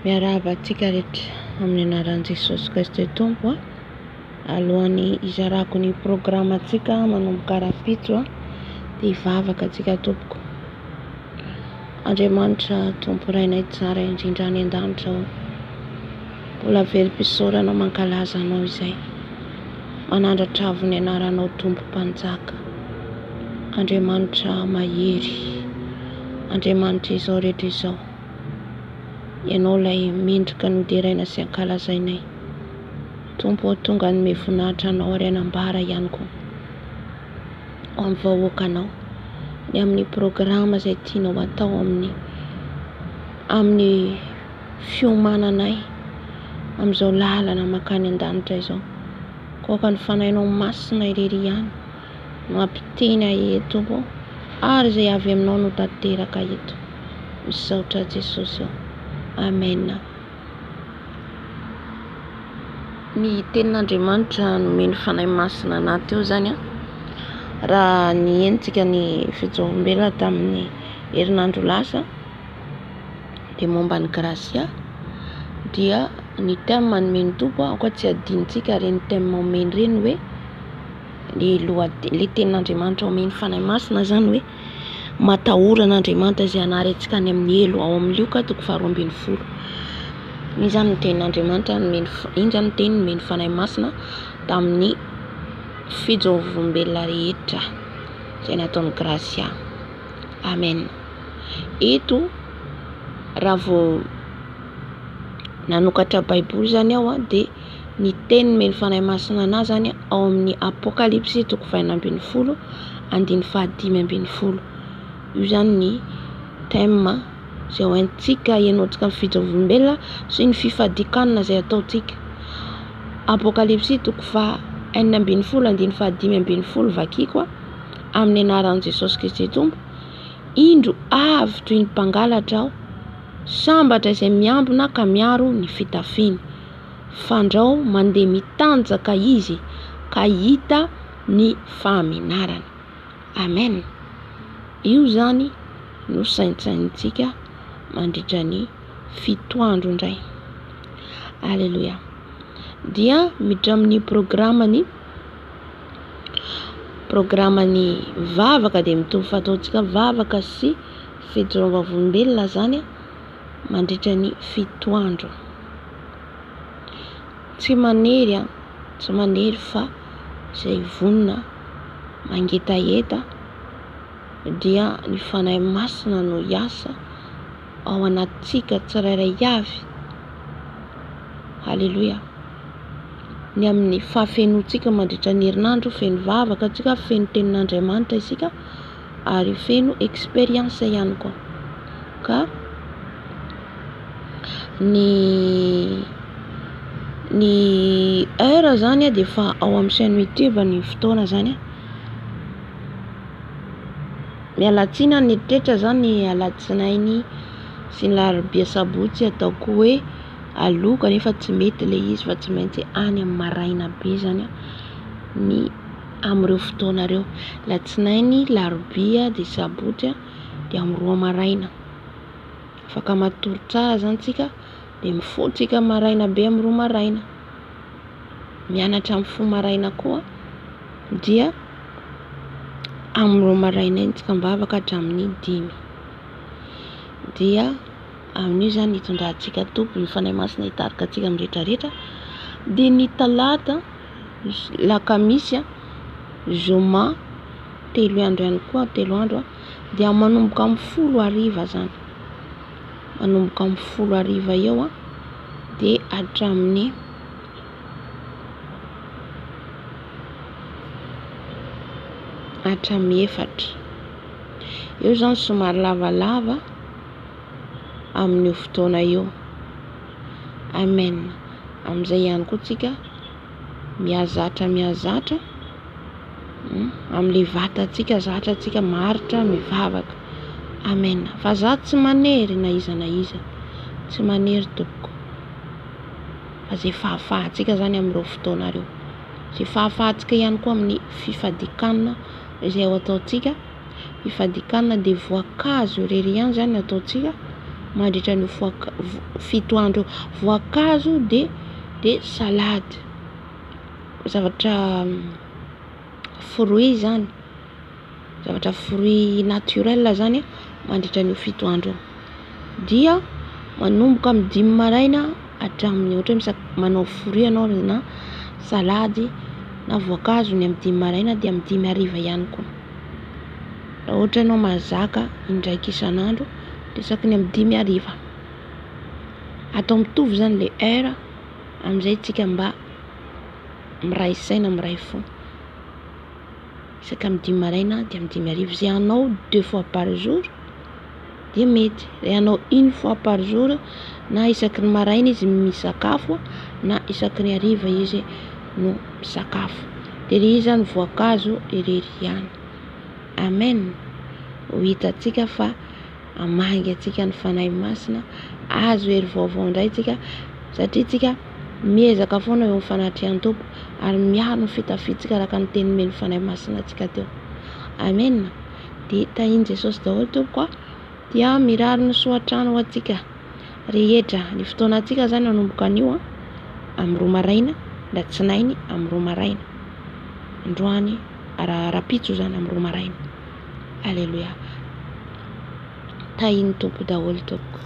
Miarahaba antsika rehetra amin'ny anaran'i Jesosy Kristy Tompo a. Alohan'ny hizarako ny programantsika manomboka rahampitso a, dia hivavaka antsika tompoko. Andriamanitra Tompo Rainay tsara indrindra any an-danitra ô. Mbola velom-pisaorana mankalaza Anao izay. Manandratra avo ny anaranao Tompo Mpanjaka. Andriamanitra mahery. Andriamanitra izao rehetra izao. Ianao ilay mendrika ny hoderaina sy ankalazainay. Tompo ô tonga hanome voninahitra Anao ary hanambara ihany koa ho amin'ny vahoakanao ny amin'ny programa izay tianao atao amin'ny amin'ny fiomananay amin'izao lalana mankany an-danitra izao. Koa aoka ny Fanahinao Masina irery ihany no hampiteny ahy eto Tompo ô, ary izay avy aminao no tanteraka eto. Misaotra Jesosy ô. Amen. Ny tenin'Andriamanitra nomen'ny Fanahy Masina anah teo zany an, raha nihenontsika ny fijorombelona tamin'ny herinandro lasa dia momba ny Gracia dia ny thème nomen'ny Tompo aoka tsy hadinontsika ireny thème omeny ireny hoe ny lohateny, le tenin'Andriamanitra omen'ny Fanahy Masina zany hoe matahora an'Andriamanitra izay hanary antsika any amin'ny helo ao amin'ny Lioka toko faharoa 12. Iny zany ny tenin'Andriamanitra nomeny, iny zany ny teny nomen'ny Fanahy Masina tamin'ny fijorombelona rehetra izay nataon'i Gracia. Amen. Eto raha vao nanokatra baiboly zany aho dia ny teny nomen'ny Fanahy Masina anahy zany ao amin'ny Apokalypsy toko fahenina 16 andininy faha-15. Io zany ny thème izay ho haintsika henoantsika ny fijorombelona sy ny fifadikanana izay ataontsika. Apokalypsy toko faha-16 andininy faha-15 vakiko amin'ny anaran'i Jesosy Kristy Tompo. Indro avy toy ny mpangalatra aho, sambatra izay miambina ka miaro ny fitafiany. Fandrao mandeha mitanjaka izy ka hita ny fahamenarana. Amen. Io zany no saintsainintsika mandritra ny fito andro indray. Aleloia. Dia miditra amin'ny programany programany vavaka dia mitovy fataontsika vavaka sy fijoroam-bavolombelona zany mandritra ny fito andro. Tsy manery an, tsy manery fa izay vonona mangetaheta dia ny Fanahy Masina no hiasa ao anatintsika tsirairay avy. Haleloia. Ny amin'ny fahafenoantsika mandritra ny herinandro, feno vavaka antsika, feno tenin'Andriamanitra isika ary feno expérience ihany koa. Ka ny ny heure zany dia efa ao amin'ny chaîne youtube ny fotoana zany. Miala tsiny aho nieritreritra zany alatsinainy sy ny alarobia sabotsy ataoko hoe aloha kanefa tsy mety ilay izy fa tsy maintsy any amin'ny maraina be zany ny amin'ireo fotoana ireo. Alatsinainy, alarobia dia sabotsy dia amin'ny roa maraina. Afaka matory tsara zany tsika dia mifoha tsika maraina be amin'ny roa maraina. Mianatra mifoha maraina koa dia amin'ny roa maraina iny tsika mivavaka hatramin'ny dimy. Dia amin'io zany hitondrantsika Tompo ny Fanahy Masina hitarika antsika amin'ny rehetra rehetra. Dia ny talata, lakamisy, zoma, telo andro ihany koa, telo andro dia manomboka amin'ny folo hariva zany. Manomboka amin'ny folo hariva eo dia hatramin'ny hatramin'ny efatra. Eo zany somary lavalava amin'io fotoana io. Amen. Amin'izay ihany koa tsika mihazatra mihazatra amin'ilay vatantsika zatra antsika maharitra mivavaka. Amen. Fa za tsy manery na iza na iza. Tsy manery tompoko. Fa izay fahafahantsika zany amin'ireo fotoana ireo. Izay fahafahantsika ihany koa amin'ny fifadikanina izay ho ataontsika. Fifadikanina dia voankazo irery ihany zany no ataontsika. mandritra an'io 7 andro io. Voankazo de de salady, zavatra fruit zany, zavatra fruit naturel zany mandritra an'io 7 andro io. Dia manomboka amin'ny 5 maraina hatramin'ny ohatra hoe manao fruit ianao na salady na voankazo ny amin'ny 5 maraina dia amin'ny 5 hariva ihany koa. Raha ohatra ianao mahazaka indraiky isan'andro dia isaky ny amin'ny 5 hariva. Atao mitovy zany le heure amin'izay tsika mba miray saina, miray fo. Isaky amin'ny 5 maraina dia amin'ny 5 hariva. Izay hanao 2 fois par jour dia mety. Izay hanao 1 fois par jour na isaky ny maraina izy misakafo na isaky ny hariva izy no misakafo. Dia le izy zany voankazo irery ihany. Amen. Ho hitantsika fa hamangy antsika ny Fanahy Masina, azo hery vaovao indray tsika satria tsika miezaka foana eo amin'ny fanatrehan'ny Tompo ary miaro ny fitafiantsika araka ny teny nomen'ny Fanahy Masina antsika teo. Amen. Dia tahin'i Jesosy daholo tompoko a. Dia mirary ny soa hatrany ho antsika rehetra. Ny fotoanantsika zany hanomboka anio a, amin'ny 2 maraina, alatsinainy amin'ny 2 maraina. Androany rahampitso zany amin'ny 2 maraina. Alléluia. Tahin'ny Tompo daholo tompoko.